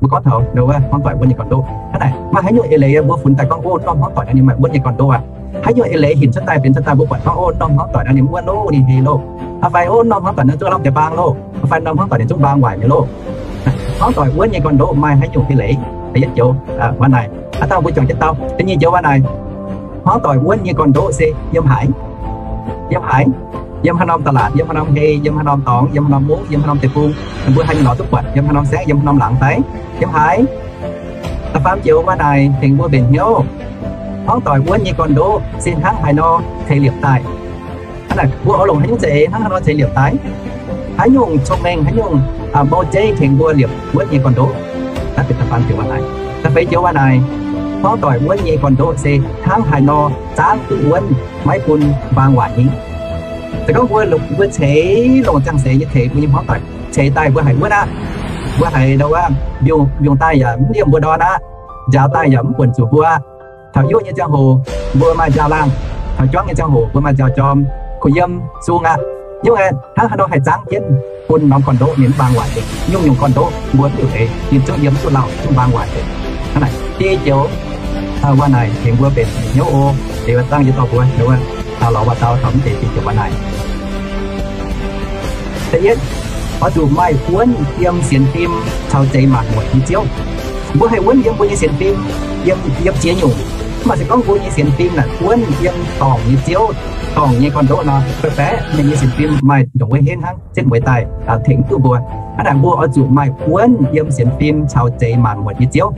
Mbuo gorngv taux wuov hmuangv doic wuonv nyei gorn-ndoqv. Hnangv naaic maaih haaix nyungc eix leiz mbuo funx daaih gorngv, ov, norm hmuangv doic naaiv ninh maaih wuonv nyei gorn-ndoqv aqv. Haaix nyungc eix leiz hinc cuotv daaih benx cuotv daaih mbuo buatc gorngv, ov, norm hmuangv doic naaiv ninh wuonv loh, ninh heix loh, fai, ov, norm hmuangv doic naaiv zungv lamh deix mbaang loh, fai norm hmuangv doic ninh zungv mbaang waaic nyei loh. Hmuangv doic wuonv nyei gorn-ndoqv maaih haaix nyungc eix leiz? Da'yietv joux waac naaic, aav dangh mbuo juangc jienv dau. Da'nyeic joux waac naaic, hmuangv doic wuonv nyei gorn-ndoqv se yiem haaix? Yiem haaix? Yiem haaix norm ตลาด, yiem haaix norm hei, yiem haaix norm dorngx, yiem haaix norm mungv, yiem haaix norm deic-bung, mbuo haih lorz duqv buatc, yiem haaix norm saengv, yiem haaix norm laangz fai? Yiem haaix? Da'faam joux waac naaic tengx mbuo mbenc hnyouv, hmuangv doic wuonv nyei gorn-ndoqv se hnangv haaix nor ceix liepc daaih. Hnangv naaic mbuo oix longc haaix nyungc za'eix hnangv haaix nor ceix liepc daaih? Haaix nyungc cong-mengh, haaix nyungc mouv zeiv tengx mbuo liepc wuonv nyei gorn-ndoqv? Naaiv benx da'faam joux waac naaic. Da'feix joux waac naaic, hmuangv doic wuonv nyei gorn-ndoqv se hnangv haaix nor zaangv duqv wuonv, maiv bun mbaang waaic nyei. Se gorngv mbuo, mbuo ceix longc ziangh seix nyei ceix mbuo nyei hmuangv doic ceix daaih mbuo haiz wuonv aqv, mbuo haiz ndau wuov mbiungc daaih yaac mv liemh mbuo ndorn aqv, njaaux daaih yaac mv buonc zuqc mbuo aqv. Taux yoz nyei ziangh hoc mbuo maaih nziaaux laangh, taux juangv nyei ziangh hoc mbuo maaih nziaaux jorm, kuh yiem sung aqv. Nyungc aeqv, hnangv haaix nor haih zaangv jienv bun norm gorn-ndoqv ninh mv mbaang waaic? Nyungc-nyungc gorn-ndoqv mbuo mv liuc eix, ninh zungv yiem duqv lauh, zungv mbaang waaic. Hnangv naaic, dieh joux waac naaic tengx mbuo mbenc hnyouv oc. Liuz zangv yie dorh mbuo lorz waac dau taux mv deix dieh joux waac naaic. Da'yietv, oix zuqc maaih wuonv yiem sienx fim caux zeix maanc muotc nyei Ziouv. Mbuo haih wuonv yiem mbuo nyei sienx fim, yiem, yiem ziex nyungc. Mv baac se gorngv mbuo nyei sienx fim naaic wuonv yiem dorngc nyei ziouv, dorngc nyei gorn-ndoqv nor, baeqc baeqc ninh nyei sienx fim maaih ndongc wuov henv hnangv, setv mueiz daaih tengx duqv mbuo. Hnangv naaic mbuo oix zuqc maaih wuonv yiem sienx fim caux zeix maanc muotc nyei Ziouv.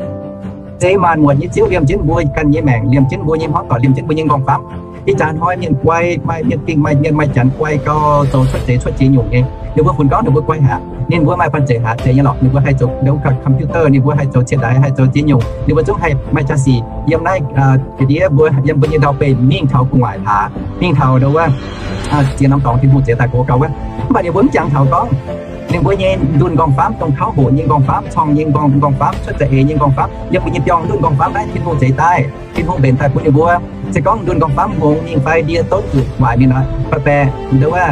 Zeix maanc muotc nyei Ziouv liemh jienv mbuo ganh nyei maengc, liemh jienv mbuo nyei hmuangv doic, liemh jienv mbuo nyei nqorngv-famv. Ih jaax hnoi mienh guai, maaih mienh gengh maaih mienh maaih janx guai gau, zoux cuotv zeix cuotv ziex nyungc nyei. Ninh mbuo funx gorngv ninh mbuo guai haic, ninh mbuo maaih banh zeic haic, zeix nyei lorqc. Ninh mbuo haih zoux ndongc computer, ninh mbuo haih zoux cie-ndaix, haih zoux ziex nyungc. Ninh mbuo zungv haih maaih jaa-sic yiem naaiv ga'ndiev mbuo, yiem mbuo nyei ndau-beih mingh taux gu'nguaaic hlaax, mingh taux ndau wuov ziex norm dorngx Tin-Hungh zeix daaih gox gau wuov. Mv baac ninh mbuo mv jangx taux gorngv ninh mbuo nyei ndunh nqorngv-famv, dongh kauv hoqc nyei nqorngv-famv, corng nyei nqorngv, nqorngv-famv, cuotv za'eix nyei nqorngv-famv, yiem mbuo nyei biangh ndunh nqorngv-famv naaiv Tin-Hungh zeix daaih, Tin-Hungh mbenc daaih bun ninh mbuo. Se gorngv ndunh nqorngv-famv hngongx mingh fai ndie donv zuqc waaic mingh nor, baeqc baeqc ndau wuov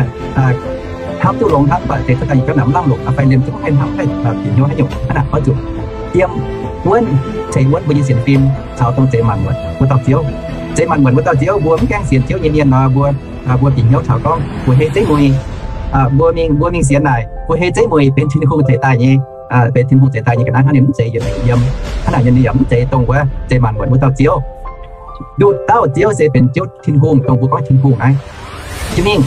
hnamv duqv longx hnangv, mv baac zeix cuotv daaih yietc jauv naaic mv lamh longc, fai liemh zungv haih hnamv haih bieqc hnyouv haaix nyungc. Hnangv naaic oix zuqc yiem wuonv, ceix wuonv mbuo nyei sienx fim caux dongh zeix maanc muotc wuov dauh Ziouv. Zeix maanc muotc wuov dauh Ziouv, mbuo mv gaengh sienx Ziouv nyei mienh nor, mbuo, mbuo bieqc hnyouv taux gorngv mbuo hei zeiv mueiz, mbuo mingh, mbuo mingh sienx naaic, mbuo hei zeiv mueiz benx Tin-Hungh zeix daaih nyei, benx Tin-Hungh zeix daaih nyei ga'naaiv hnangv, ninh mv zeiz yietc liuz yiem. Hnangv naaic yiem, ninh yaac mv zeiz dongh wuov zeix maanc muotc wuov dauh Ziouv. Nduqc dauh Ziouv se benx Ziouv Tin-Hungh, dongh mbuo gorngv Tin-Hungh naaiv. Jiu mingh,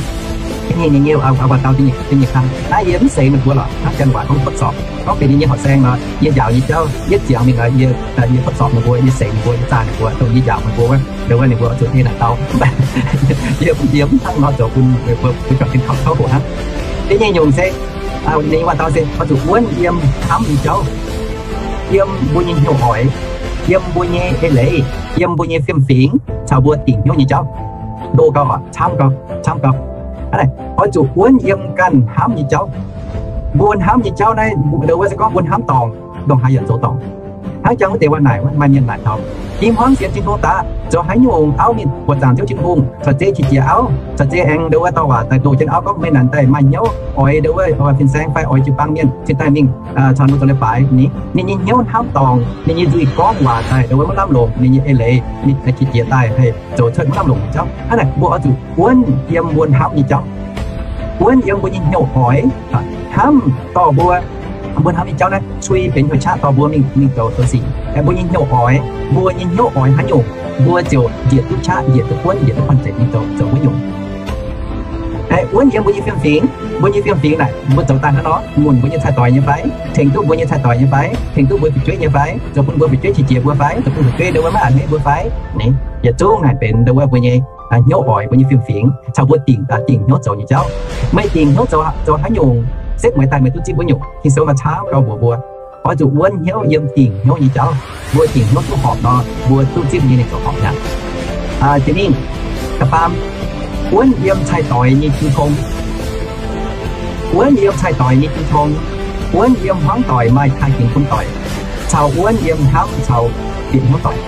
ninh nyei, aa, waac dau da'nyeic kang naaiv, yie mv seix ninh mbuo lorqc. Hnangv janx waac gorngv ทดสอบ. Gorngv benx ninh nyei horqc saeng nor, yie njaaux nyei jauv, yie ziangx mingh nor, yie, yie ทดสอบ ninh mbuo, yie seix ninh mbuo, yie zaah ninh mbuo, dongh yie njaaux ninh mbuo wuov, dongh wuov ninh mbuo zuqc ei naaic dau. Yie, yie mv hnangv nor zoux bun mbuo, mbuo juangc jienv kaux tauv hoc hnangv. Da'nyeic nyungc se, ninh waac dau se oix zuqc wuonv yiem hnamv nyei jauv, yiem mbuo nyei hnyouv oix, yiem mbuo nyei eix leiz, yiem mbuo nyei fiem-fingx, caux mbuo dingc hnyouv nyei jauv. Ndo gau oc, camv gau, camv gau. Oix zuqc wuonv yiem ganh hnamv nyei jauv. Mbuo hnamv nyei jauv naaiv, ndongc wuov se gorngv mbuo hnamv dorngc, ndongc haaix yaac zoux dorngc. Hnangv jangx wuov deix waac naaic, maaih mienh naaic taux, i hmuangv sienx Tin-Hungh daaih, zoux haaix nyungc auv mingh buoqc zaangc Ziouv Tin-Hungh, caux zeiv qiex jiez auv, caux zeiv aengx ndo wuov dauh waac daaih doh jienv auv gorngv, meih naaic daaih maaih hnyouv oix ndo wuov fin-saeng fai oix jiu-baang mienh cingx daaih mingh caux ninh zoux leiz-baaix ni. Ninh nyei hnyouv hnamv dorngc, ninh nyei nzuih gorngv waac daaih ndo wuov maiv lamh longc, ninh nyei eix leiz, ninh qiex jiez daaih haih zoux cuotv maiv lamh longc nyei jauv. Hnangv naaic mbuo oix zuqc wuonv yiem mbuo hnamv nyei jauv, wuonv yiem mbuo nyei hnyouv oix, hnamv dorh mbuo, mbuo hnamv nyei jauv naaiv cui benx hnyouv-qaqv dorh mbuo mingh, mingh zoux zoux sic. Mbuo nyei hnyouv oix, mbuo nyei hnyouv oix haaix nyungc, mbuo ziouc njiec duqv qaqv, njiec duqv buonv, njiec duqv buonv-zeic mingh zoux, zoux wuov nyungc. Wuonv yiem mbuo nyei fiem-fingx, mbuo nyei fiem-fingx naaic mbuo zoux daaih hnangv nor, ngunc mbuo nyei cai-doix nyei fai, tengx duqv mbuo nyei cai-doix nyei fai, tengx duqv mbuo fu'jueiv nyei fai, zoux bun mbuo fu'jueiv qiex jiez mbuo fai, zoux bun fu'jueiv ndo wuov maiv a'hneiv mbuo fai, ninh yietc zungv naaic benx ndo wuov mbuo nyei hnyouv oix, mbuo nyei fiem-fingx caux mbuo dingc, dingc hnyouv zoux nyei jauv. Meih dingc hnyouv zoux, zoux haaix nyungc, setv mueiz daaih meih duqv zipv wuov nyungc. Ging-Sou maaih camv gau mbuox mbuo, oix zuqc wuonv hnyouv yiem dingc hnyouv nyei jauv. Mbuo dingc hnyouv duqv horpc nor, mbuo duqv zipv nyei ninh zoux horpc hnangv. Jiex mingh, da'faam, wuonv yiem cai-doix nyei jiu tong. Wuonv yiem cai-doix nyei jiu tong, wuonv yiem hmuangv doic maaih taaih ginx bun doic, caux wuonv yiem hnamv caux bieqc hnyouv doic.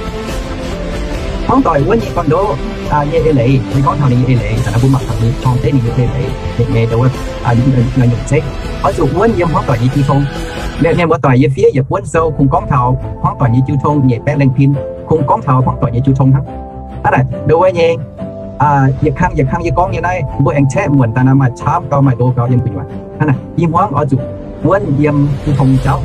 Hmuangv doic wuonv nyei gorn-ndoqv nyei eix leiz, se gorngv taux ninh nyei eix leiz, aa, mbuo mangc taux ninh torng zeiv ninh nyei eix leiz, ninh nyei ndo wuov nyungc zeiv, oix zuqc wuonv yiem hmuangv doic nyei jiu tong. Mienh muoz-doic, yie fiev yietc buonv sou kungx gorngv taux hmuangv doic nyei jiu tong nyeic baeqv lengh pin, kungx gorngv taux hmuangv doic nyei jiu tong hnangv. Hnangv naaic, ndo wuov nyei, yietc kang yietc kang yie gorngv nyei naaiv, mbuo aengx caeqv muonc daaih naaiv maaih camv gau, maaih ndo gau yiem gu'nyuoz. Hnangv naaic, i hmuangv oix zuqc wuonv yiem jiu tong nyei jauv.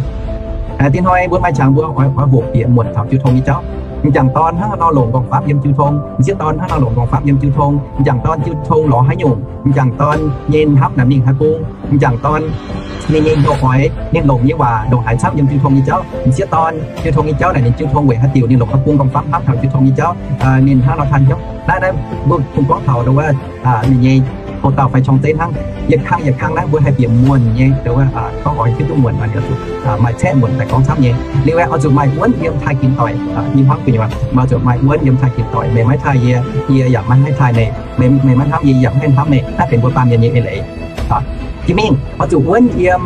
Dinh hnoi mbuo maaih qangx mbuo oix hoqc bieqc muonc taux jiu tong nyei jauv. M'jangc dorn hnangv nor longc nqorngv-famv yiem jiu tong, m'sieqv dorn hnangv nor longc nqorngv-famv yiem jiu tong. M'jangc dorn jiu tong lorz haaix nyungc, m'jangc dorn nyei hnamv naaic mingh haaix bung, m'jangc dorn ninh nyei hnyouv oix, ninh longc nyei waac ndongc haaix camv yiem jiu tong nyei jauv. M'sieqv dorn jiu tong nyei jauv naaic, ninh jiu tong weic haaix diuc ninh longc haaix bung nqorngv-famv hnamv taux jiu tong nyei jauv, ninh hnangv nor tanh hnyouv. Naaiv, naaiv mbuo kungx gorngv taux ndo wuov ninh nyei houc dauh fai corng zeiv hnangv. Yietc kang yietc kang naaiv mbuo haih bieqc muonc nyei, ndo wuov gorngv oix hiuv duqv muonc oix zuqc maaih caeqv muonc daaih gorngv camv nyei. Liuz aeqv, oix zuqc maaih wuonv yiem taaih ginx doic, i hmuangv gu'nyuoz oix zuqc maaih wuonv yiem taaih ginx doic. Meih maiv taaih yie, yie yaac maiv haih taaih meih. Meih maiv hnamv yie, yie yaac maiv haih hnamv meih. Naaiv benx mbuo baamh mienh nyei eix leiz. Jiex mingh oix zuqc wuonv yiem,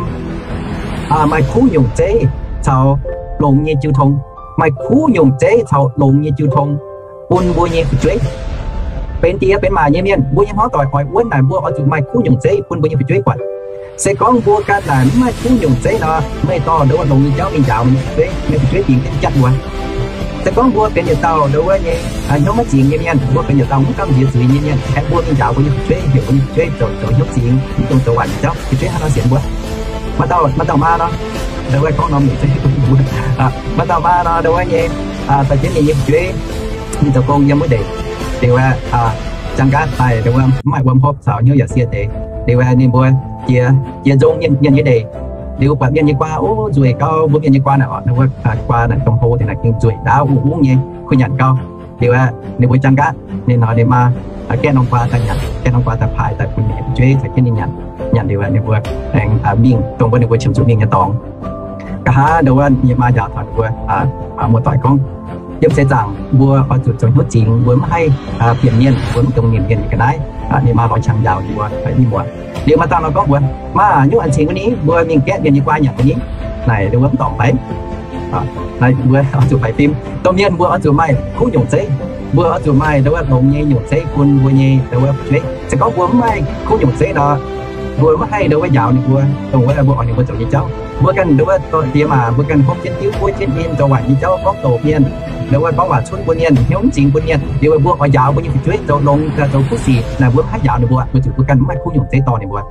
maaih kuv nyungc zeiv caux longx nyei jiu tong. Maaih kuv nyungc zeiv caux longx nyei jiu tong bun mbuo nyei fu'jueiv. Benx diex benx maac nyei mienh, mbuo nyei hmuangv doic oix wuonv naaic, mbuo oix zuqc maaih kuv nyungc zeiv bun mbuo nyei fu'jueiv buatc. Se gorngv mbuo ganh naaic mv maaih kuv nyungc zeiv nor, meih dorh ndo wuov longx nyei jauv mingh njaaux meih nyei fu'jueiv, meih fu'jueiv dingc jienv jatv mbuo. Se gorngv mbuo benx yietc dauh ndo wuov nyei hnyouv maiv zingx nyei mienh, mbuo benx yietc dauh mv gamh nziex zuiz nyei mienh, aengx mbuo mingh njaaux mbuo nyei fu'jueiv, heuc mbuo nyei fu'jueiv zoux, zoux hnyouv zingx, mv dungx zoux waaic nyei jauv, fu'jueiv hnangv nor sienx mbuo. Maaih dauh, maaih dauh maa nor, ndo wuov gorngv norm nyungc zeiv bun mbuo. Maaih dauh maa nor, ndo wuov nyei, dorh jienv ninh nyei fu'jueiv mingh zoux gong yiem wuov ndeic. Liuz wuov, jang nqaatv daaih ndo wuov mv maaih wuom hopv caux hnyouv yaac sie deix. Liuz wuov ninh mbuo jiex, jiex nzong mienh nyei ndeic. Liuz buatc mienh nyei guaa, o, nzueic gau, mbuo mienh nyei guaa naaic oc, ndo wuov guaa naaic domh hlo deix naaic gengh nzueic ndaauv, ungv-ungv nyei, kuh nyanc gau. Liuz wuov ninh mbuo jang nqaatv, ninh nor ninh maa gaeqv norm guaa daaih nyanc, gaeqv norm guaa daaih paaix daaih bun ninh nyei fu'jueiv caux jienv ninh nyanc. Nyanc liuz wuov ninh mbuo aengx mingh dongh wuov ninh mbuo qiemx zuqc mingh nyei dorngx. Nqa'haav ndo wuov ninh nyei maa njaaux taux ninh mbuo muoz-doic gorngv, yiem seix zaangc mbuo oix zuqc zoux hnyouv zingx, mbuo mv haih bieqc mienh, mbuo mv dungx nimc mienh nyei ga'naaiv. Ninh maa lorz qangx njaaux ninh mbuo i muoz. Liuz maaih dauh nor gorngv mbuox, maa, nyungc an cingx wuov ni, mbuo mingh gaeqv mienh nyei guaa nyanc wuov ni. Naaic ndo wuov mv dorngc fai? Naaiv mbuo oix zuqc faix fim. Domh mienh mbuo oix zuqc maaih kuv nyungc zeiv. Mbuo oix zuqc maaih ndo wuov longx nyei nyungc zeiv bun mbuo nyei ndo wuov fu'jueiv. Se gorngv mbuo mv maaih kuv nyungc zeiv nor, mbuo mv haih ndo wuov njaaux ninh mbuo dongh wuov mbuo oix ninh mbuo zoux nyei jauv. Mbuo ganh ndo wuov diex maac mbuo ganh hopv jienv diuv, buov jienv in, zoux waaic nyei jauv, gorngv doqc mienh, ndo wuov gorngv waac cunv bun mienh, hnyouv mv zingx bun mienh. Liuz mbuo oix njaaux mbuo nyei fu'jueiv zoux longx, zoux kuv sic naaic, mbuo mv haih njaaux ninh mbuo, weic zuqc mbuo ganh mv maaih kuv nyungc zeiv dorh ninh mbuo.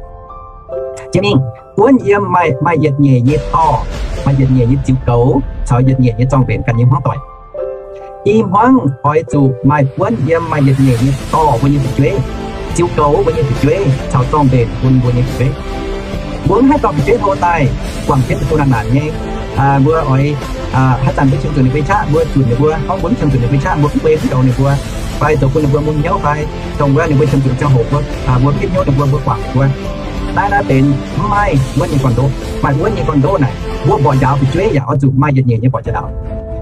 Jiex mingh, wuonv yiem maaih, maaih yietc nyeic nyei dorh, maaih yietc nyeic nyei ziux goux caux yietc nyeic nyei zorng-mbenc ganh nyei hmuangv doic. I hmuangv oix zuqc maaih wuonv yiem maaih yietc nyeic nyei dorh mbuo nyei fu'jueiv, ziux goux mbuo nyei fu'jueiv caux zorng-mbenc bun mbuo nyei fu'jueiv. Mbuo mv haih dorh fu'jueiv hlo daaih guangc jienv deic-bung naanc naanc nyei. Mbuo oix, haaix zanc mbuo qiemx zuqc ninh mbuo qaqv, mbuo zunc ninh mbuo, gorngv mbuo mv qiemx zuqc ninh mbuo qaqv, mbuo mv bueix mv goux ninh mbuo, fai zoux bun ninh mbuo mun hnyouv fai dongh wuov ninh mbuo qiemx zuqc ziangh hoc mbuo, mbuo mv giv hnyouv ninh mbuo, mbuo guangc ninh mbuo. Naaiv, naaiv benx mv maaih wuonv nyei gorn-ndoqv. Maaih wuonv nyei gorn-ndoqv naaic, mbuo mborqv njaaux fu'jueiv yaac oix zuqc maaih yietc nyeic nyei mborqv jiex ndaaux.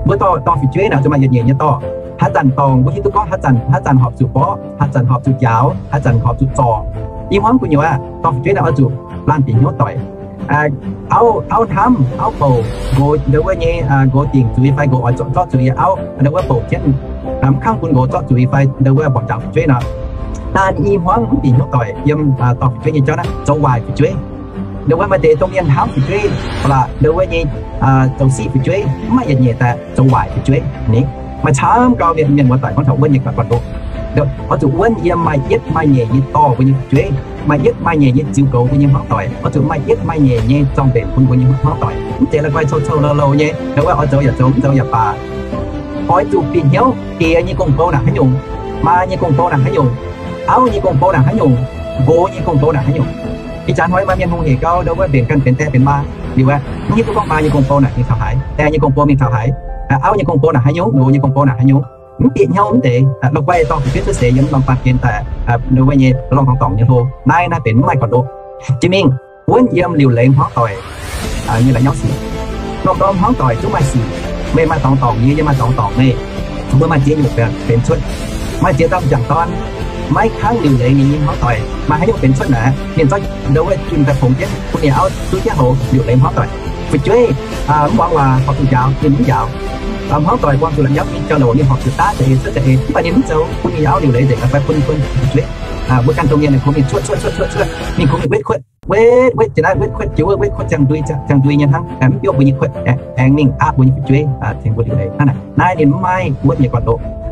Mbuo dorh, dorh fu'jueiv naaic oix zuqc maaih yietc nyeic nyei dorh. Haaix zanc dorngc mbuo hiuv duqv gorngv haaix zanc, haaix zanc horpc zuqc mborqv, haaix zanc horpc zuqc njaaux, haaix zanc horpc zuqc zorc. I hmuangv gu'nyuoz dorh fu'jueiv naaic oix zuqc laanh bieqc hnyouv doic. Auv, auv hnamv, auv bouc, nqox ndo wuov nyei, nqox dingc zuiz fai nqox oix zorqv zuiz, auv ndo wuov bouc jienv, mv kangv bun nqox zorqv zuiz fai ndo wuov mborqv njaaux fu'jueiv nor, daan i hmuangv mv bieqc hnyouv doic yiem dorh fu'jueiv nyei jauv naaiv zoux waaic fu'jueiv. Ndo wuov maaih deix domh mienh hnamv fu'jueiv, ba'laqc ndo wuov nyei zoux siqv fu'jueiv, mv maaih yietc nyeic daaih zoux waaic fu'jueiv ni. Maaih camv gau mienh, mienh muoz-doic gorngv taux wuonv nyei gorn-ndoqv. Oix zuqc wuonv yiem maaih yietv maaih nyeic nyei dorh mbuo nyei fu'jueiv, maaih yietv maaih nyeic nyei ziux goux mbuo nyei hmuangv doic, oix zuqc maaih yietv maaih nyeic nyei zorng-mbenc bun mbuo nyei hmuangv doic. Mv zeiz la'guaih cou-cou lou-lou nyei, ndo wuov oix zoux yaac zoux, mv zoux yaac baac. Oix zuqc bieqc hnyouv diex nyei gong-bou naaic haaix nyungc, maa nyei gong-bou naaic haaix nyungc, auv nyei gong-bou naaic haaix nyungc, nqox nyei gong-bou naaic haaix nyungc. Ih jaax hnoi maaih mienh hungh hec gau ndo wuov mbenc ganh benx die benx maa liuz aqv, mv hiuv duqv gorngv maa nyei gong-bou naaic mingh taux haaix, die nyei gong-bou mingh taux haaix, auv nyei gong-bou naaic haaix nyungc, nqox nyei gong-bou naaic haaix nyungc. Mv bieqc hnyouv mv deix, la'guaih dorh fu'jueiv cuotv seix yiem norm baamh gen daaih, ndo wuov nyei lorngh dorngx dorngc nyei hlo. Naaiv, naaiv benx mv maaih gorn-ndoqv. Jiex mingh, wuonv yiem liuc leiz hmuangv doic nyei la'nyauv sic. Norm-norm hmuangv doic zungv maaih sic. Meih maaih dorngx dorngc, yie, yie maaih dorngx dorngc, meih, mbuo maaih ziex nyungc benx cuotv. Maaih ziex dauh m'jangc dorn maiv kangv liuc leiz ninh nyei hmuangv doic, maaih haaix nyungc benx cuotv naaic, ninh zorqv ndo wuov junh daaih fongx jienv bun ninh auv duqv jienv houx liuc leiz hmuangv doic. Fu'jueiv mv muangx waac, horpc zuqc njaaux ninh mv njaaux. Hmuangv doic buangh zuqc la'nyauv nyei jauv-louc ninh horpc zuqc daav za'eix cuotv za'eix, mv baac ninh mv zoux, bun ninh auv liuc leiz nzengc, fai bun, bun fu'jueiv Wuov ganh domh mienh ninh kungx mingh cuotv cuotv cuotv cuotv cuotv, mingh kungx mingh wetv kuotv, wetv, wetv jiex naaiv, wetv kuotv jiex wuov, wetv kuotv ziangh ndui, ziangh ndui nyei hnangv, mv biouv mbuo nyei kuotv, aengx mingh aapv mbuo nyei fu'jueiv, tengx mbuo liuc leiz hnangv naaic. Naaiv ninh mv maaih wuotv nyei gorn-ndoqv.